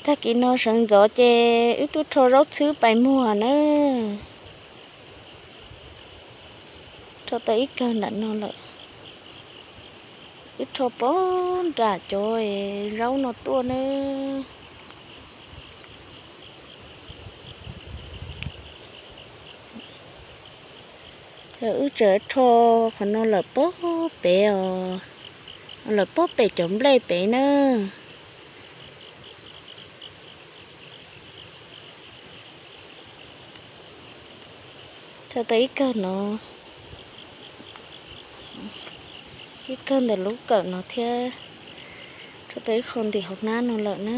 Tag kis no sawv ntxov ces wb twb rho zaub txhwb pais muag na. Rho tau ib kawg nram no lawm. Wb rho puag nram cov zaub no tuaj na. Wb tseem rho qhov no lawm puag pem os, lawm puag pem cov nplej pem na. Rho tau ib kawg no, ib kawg ntawm lub kawm no thiab. Rho tau ib qho ntim hauv hnab no lawm na.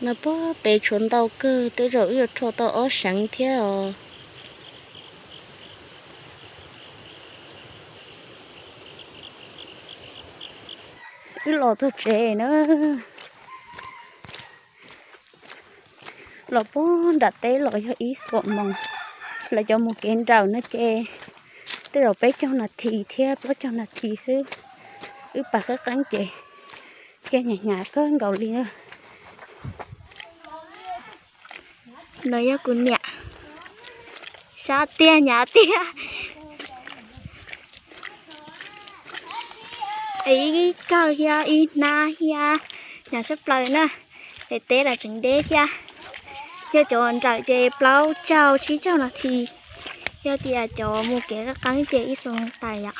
No puag pem tshuav ntau kawg, tej zaum wb yuav rho tau ob seev thiab os. Wb los txog tsev na. Los puag nram teb los yog ib xuam moos, lawv cov mus kev nrawm no ces tej zaum peb caug nas this thiab plaub caug nas this xwb. Wb pais qeeb qeeb ces thiaj hnyav hnyav kawg nkaus li na. No yog kuv niam, sab tiag hnyav tiag. Ib kawg thiab ib hnab thiab, hnyav tshaj plaws na. Es teb los tseem deb thiab. Yog cov nrawm ces plaub caug tsib caug nas this, yog tias cov mus kev qeeb qeeb ces ib xuab moos tas yom.